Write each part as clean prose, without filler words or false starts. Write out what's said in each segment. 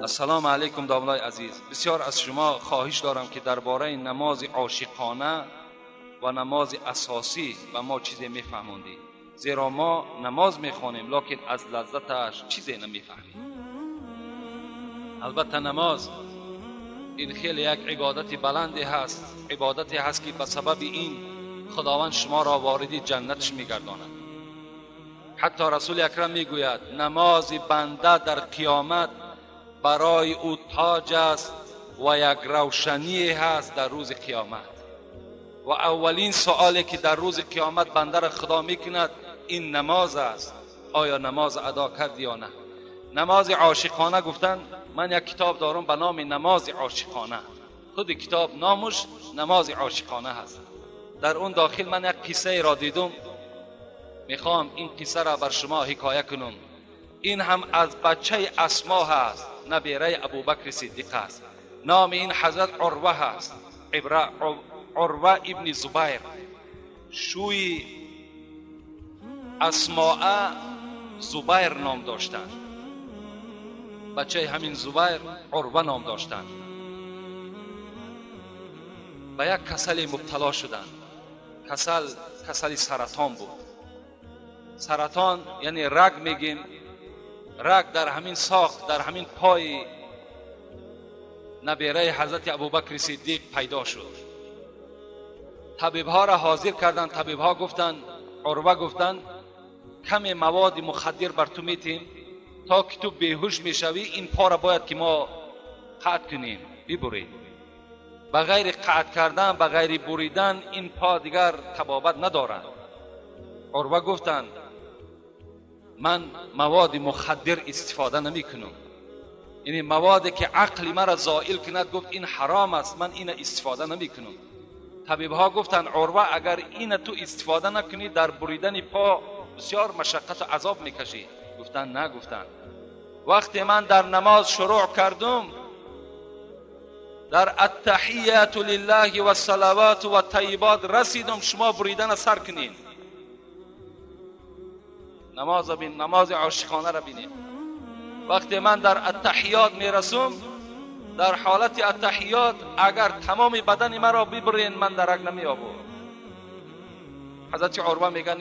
Ассалому алайкум домлаи азиз. Бисёр аз шумо хоҳиш дорам, ки дар бораи намози ошиқона ва намози асосӣ ба мо чизе мефаҳмондед, зеро мо намоз мехонем, лекин аз лаззаташ чизе намефаҳмем. Албатта намоз ин хеле як ибодати баланде ҳаст, ибодате ҳаст, ки ба сабаби ин Худованд шуморо вориди ҷаннаташ мегардонад. Ҳатто Расули Акрам мегӯяд: намози банда дар қиёмат барои ӯ тоҷ аст ва як равшание ҳаст дар рӯзи қиёмат. Ва аввалин суоле ки дар рӯзи қиёмат бандаро Худо мекунад, ин намоз аст. Оё намоз адо кардӣ ё на? Намози ошиқона гуфтан, ман як китоб дорам ба номи «Намози ошиқона». Худи китоб номаш «Намози ошиқона» ҳаст. Дар он дохил ман як қиссаеро дидум, мехоҳам ин қиссаро бар шумо ҳикоя кунам. Ин ҳам аз бачаи Асмо ҳаст, набераи Абубакри Сиддиқ аст. Номи ин ҳазрат Урва ҳаст, Урва ибни Зубайр. Шӯи Асмоа Зубайр ном доштанд. Бачаи ҳамин Зубайр Урва ном доштанд. Ба як касале мубтало шуданд. Касал касали саратон буд. Саратон яъне раг мегем, раг дар ҳамин соқ, дар ҳамин пои набераи ҳазрати Абубакри Сиддиқ пайдо шуд. Табибҳоро ҳозир карданд. Табибҳо гуфтанд, Урва гуфтанд: каме маводи мухаддир бар ту метем, то ки ту беҳуш мешавӣ, ин пора бояд ки мо қатъ кунем, бибурем. Ба ғайри қатъ кардан, ба ғайри буридан ин по дигар табобат надорад. Урва гуфтанд: ман маводи мухаддир истифода намекунам, яъне маводе ки ақли маро зоил кунад, гуфт, ин ҳаром аст, ман ина истифода намекунам. Табибҳо гуфтанд: Урва, агар ина ту истифода накунӣ, дар буридани по бисёр машаққату азоб мекашӣ. Гуфтанд: на, гуфтанд, вақте ман дар намоз шурӯъ кардум, дар аттаҳияту лиллаҳи вассалавату ваттайибот расидум, шумо буридана сар кунед. Намоза бин, намози ошиқонаро бинед. Вақте ман дар аттаҳиёт мерасум, дар ҳолати аттаҳиёт агар тамоми бадани маро бибурен, ман дарак намеёбам. Ҳазрати Урва мегӯяд: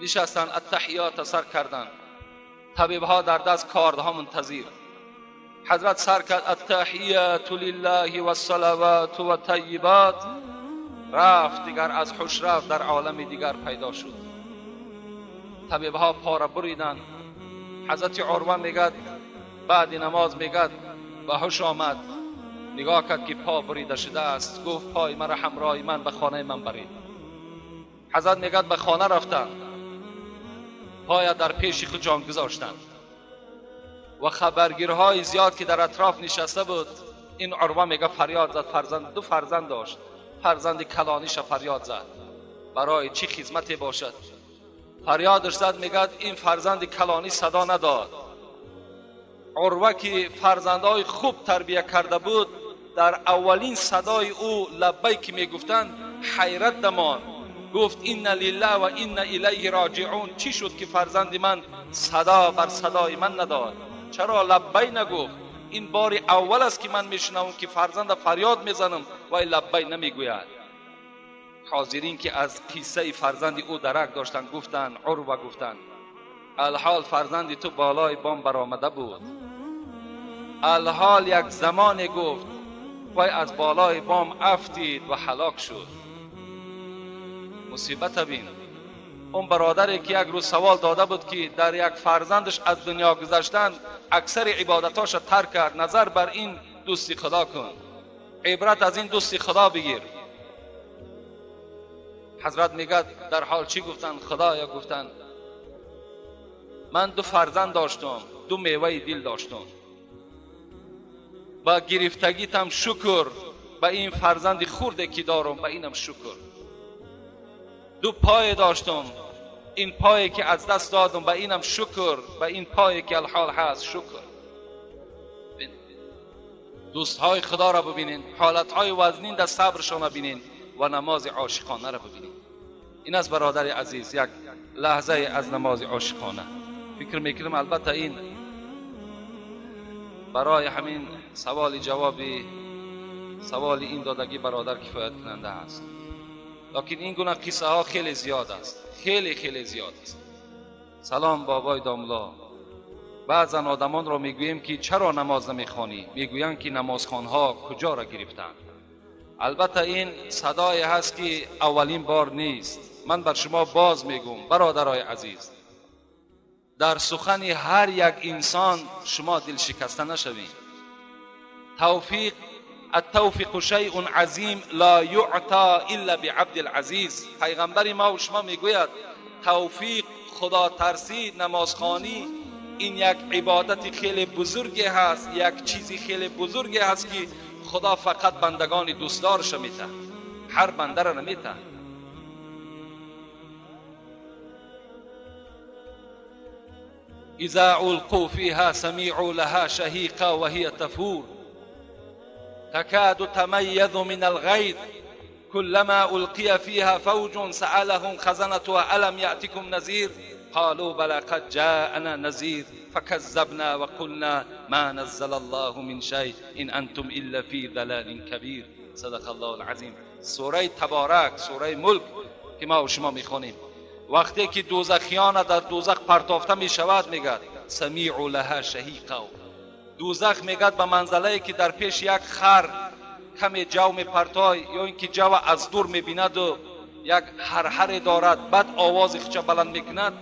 нишастанд, аттаҳиёта сар карданд. Табибҳо дар даст кордҳо мунтазир. Ҳазрат сар кард: аттаҳияту лиллаҳи вассалавату ваттайибот. Рафт, дигар аз ҳуш рафт, дар олами дигар пайдо шуд. Табибҳо пора буриданд. Ҳазрати Урва мегӯяд, баъди намоз, мегӯяд, ба ҳуш омад, нигоҳ кард, ки по бурида шудааст. Гуфт: пои маро ҳамроҳи ман ба хонаи ман баред. Ҳазрат мегӯяд, ба хона рафтанд, поя дар пеши худ ҷон гузоштанд ва хабаргирҳои зиёд ки дар атроф нишаста буд. Ин Урва мега фарёд зад, фарзанд, ду фарзанд дошт, фарзанди калониша фарёд зад, барои чӣ хизмате бошад, фарёдаш зад. Мегӯяд, ин фарзанди калонӣ садо надод. Урва ки фарзандҳои хуб тарбия карда буд, дар аввалин садои ӯ лаббай ки мегуфтанд, ҳайрат дамон, гуфт: инна лиллаҳ ва инна илайҳи роҷиун. Чӣ шуд, ки фарзанди ман садо бар садои ман надод? Чаро лаббай нагуфт? Ин бори аввал аст, ки ман мешунавам, ки фарзанда фарёд мезанам, вай лаббай намегӯяд. Ҳозирин ки аз қиссаи фарзанди ӯ дарак доштанд, гуфтанд: Урва, гуфтанд, алҳол фарзанди ту болои бом баромада буд. Алҳол як замоне, гуфт, вай аз болои бом афтид ва ҳалок шуд. Мусибата бин. Он бародаре ки як рӯз савол дода буд, ки дар як фарзандаш аз дунё гузаштан аксари ибодатоша тарк кард, назар бар ин дӯсти Худо кун, ибрат аз ин дӯсти Худо бигир. Ҳазрат мегӯяд, дар ҳол чӣ гуфтанд? Худоё, гуфтанд, ман ду фарзанд доштум, ду меваи дил доштум. Ба гирифтагитам шукр, ба ин фарзанди хурде ки дорум, ба инам шукр. Ду пое доштум, ин пое ки аз даст додум, ба инам шукр, ба ин пое ки алҳол ҳаст шукр. Дӯстҳои Худоро бибинед, ҳолатҳои вазнин дар сабршона бинед ва намози ошиқонаро бибинед. این از برادر عزیز یک لحظه از نماز عاشقانه. فکر میکنم البته این برای همین سوال جوابی سوال این دادگی برادر کفایت کننده است. لکن این گونه قصه ها خیلی زیاد است، خیلی خیلی زیاد است. سلام بابای داملا. بعضا آدمان را میگوییم که چرا نماز نمیخوانی؟ میگویند که نمازخوانها کجا را گرفتند. البته این صدای هست که اولین بار نیست. من بر شما باز میگم برادرای عزیز، در سخن هر یک انسان شما دل شکسته نشوید. توفیق، التوفیق شیء عظیم لا یعطى الا بعبد العزیز. پیغمبر ما و شما میگوید توفیق، خدا ترسی، نمازخوانی این یک عبادت خیلی بزرگی هست، یک چیزی خیلی بزرگی هست که خدا فقط بندگان دوستدارش میته، هر بنده را نمیته. اذا القوا فيها سمعوا لها شهيقا وهي تفور تكاد تميز من الغيظ كلما ألقي فيها فوج سألهم خزنتها ألم يأتكم نذير قالوا بلى قد جاءنا نذير فكذبنا وقلنا ما نزل الله من شيء إن أنتم إلا في ضلال كبير. صدق الله العظیم. سوره تبارک، سوره ملک که ما و شما میخوانیم، وقتی که دوزخیان در دوزخ پرتافته میشود میگد سمیع لها شهیقا. دوزخ میگد به منزله که در پیش یک خر کمی جو میپرتای یا اینکه جو از دور میبیند و یک هرهر دارد، بعد آواز خودش بلند میکند.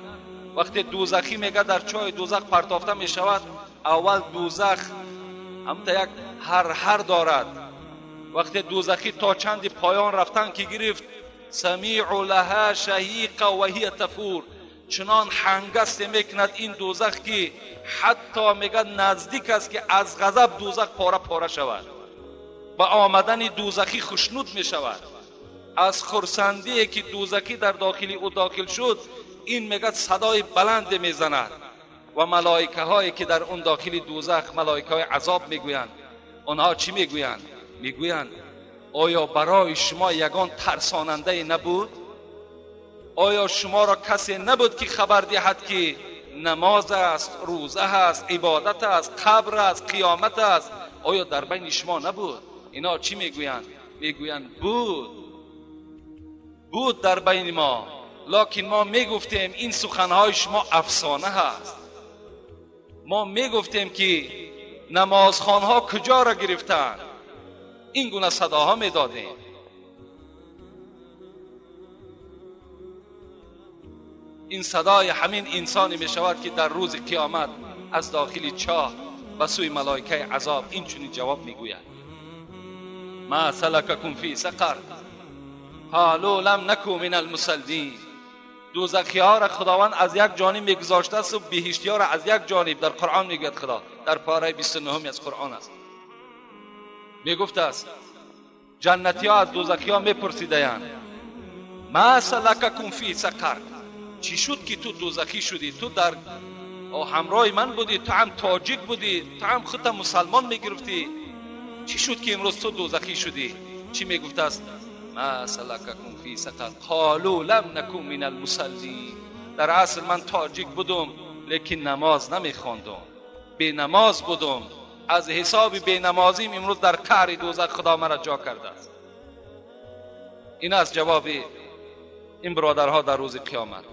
وقتی دوزخی میگه در چای دوزخ پرتافته میشود، اول دوزخ همتا یک هرهر دارد. وقتی دوزخی تا چندی پایان رفتن که گرفت، سمیع لها شهیقا و هی تفور، چنان هنگست میکند این دوزخ که حتی میگه نزدیک است که از غضب دوزخ پاره پاره شود. با آمدن دوزخی خشنود میشود، از خرسندی که دوزخی در داخلی او داخل شد، این میگه صدای بلند میزند و ملائکه هایی که در اون داخلی دوزخ، ملائکه های عذاب میگویند، آنها چی میگویند؟ میگویند آیا برای شما یگان ترساننده نبود؟ آیا شما را کسی نبود که خبر دهد که نماز است، روزه است، عبادت است، قبر است، قیامت است؟ آیا در بین شما نبود؟ اینا چی میگویند؟ میگویند بود، بود در بین ما، لکن ما میگفتیم این سخنهای شما افسانه هست. ما میگفتیم که نمازخوانها کجا را گرفتند؟ این گونه صداها میدادیم. این صدای همین انسانی می شود که در روز قیامت از داخل چاه به سوی ملائکه عذاب این چنین جواب میگوید: ما سلککم فی سقر قالوا لم نکو من المصلین. دوزخی ها را خداوند از یک جانب میگذاشته است و بهشتی ها را از یک جانب. در قرآن میگوید خدا، در پاره 29 از قرآن است، میگفت است جنتی ها از دوزخی ها میپرسیدند ما سلککم فی سقر، چی شد که تو دوزخی شدی؟ تو در همراه من بودی، تو هم تاجیک بودی، تو هم خودت مسلمان میگرفتی، چی شد که امروز تو دوزخی شدی؟ چی میگفت است؟ ما سلککم فی سقر قالوا لم نکن من المصلین. در اصل من تاجیک بودم لیکن نماز نمیخواندم، بی نماز بودم، از حساب بی نمازیم امروز در قعر دوزخ خدا مرا جا کرده است. این از جواب این برادرها در روز قیامت.